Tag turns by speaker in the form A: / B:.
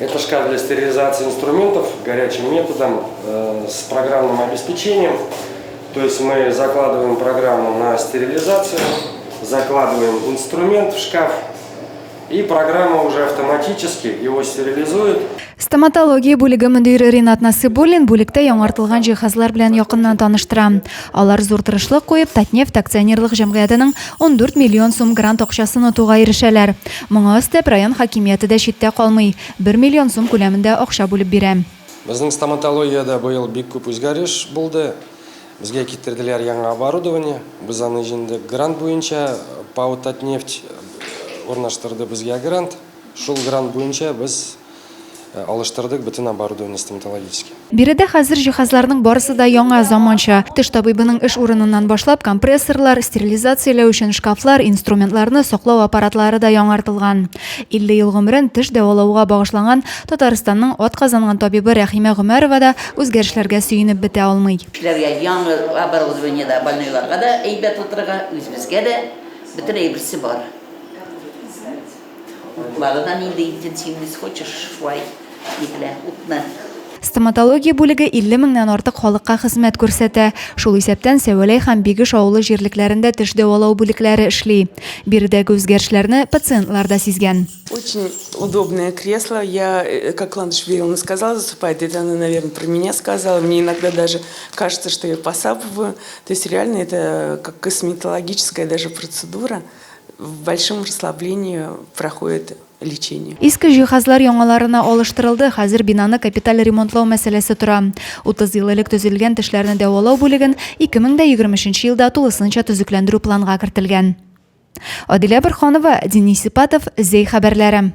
A: Это шкаф для стерилизации инструментов горячим методом э, с программным обеспечением. То есть мы закладываем программу на стерилизацию, закладываем инструмент в шкаф, и программа уже автоматически его стерилизует.
B: Стоматология бүлеге мөдире Ринат Насыйбуллин бүлектә яңартылган җиһазлар белән якыннан таныштыра. Алар зур тырышлык куеп, Татнефть акционерлык җәмгыятенең 14 миллион сум грант акчасын отуга ирешәләр. Моңа өстәп, район хакимияте дә читтә калмый, 1 миллион сум күләмендә акча бүлеп бирә.
A: Безнең стоматологиядә быел бик күп үзгәреш булды. Безгә китерделәр яңа оборудование. Без аны җиңдек грант буенча. ПАО Татнефть урнаштырды безгә грант. Шул грант буенча без алыштырдык бөтен оборудование стоматологический.
B: Биредә хәзер җиһазларның барысы да яңа, заманча. Теш табибының эш урыныннан башлап, компрессорлар, стерилизацияләү өчен шкафлар, инструментларны саклау аппаратлары да яңартылган. 50 ел гомерен теш дәвалауга багышланган Татарстанның атказанган табибы Рәхимә Гомәрова да үзгәрешләргә сөенеп бетә алмый.
C: Кешеләргә яңа оборудование да, больнойларга да әйбәт утырырга, үзебезгә дә бөтен әйберсе бар. Утлары да нинди интенсивность хочешь, шулай ителә утны.
B: Стоматология бүлеге 50 меңнән артык халыкка хезмәт күрсәтә. Шул исәптән Сәвәләй һәм Бигеш авылы җирлекләрендә теш дәвалау бүлекләре эшли. Биредәге үзгәрешләрне пациентлар да сизгән.
D: Очень удобное кресло. Я, э, как Ландыш Вериловна сказала, засыпает. Это она, наверное, про меня сказала. Мне иногда даже кажется, что я посапываю. То есть реально это как косметологическая даже процедура. В большом расслаблении проходит лечение.
B: Иске җиһазлар яңаларына алыштырылды, хәзер бинаны капиталь ремонтлау мәсьәләсе тора. 30 ел элек төзелгән тешләрне дәвалау бүлеген 2023 елда тулысынча төзекләндерү планга кертелгән. Адилә Борһанова, Денис Ипатов, Зәй хәбәрләре.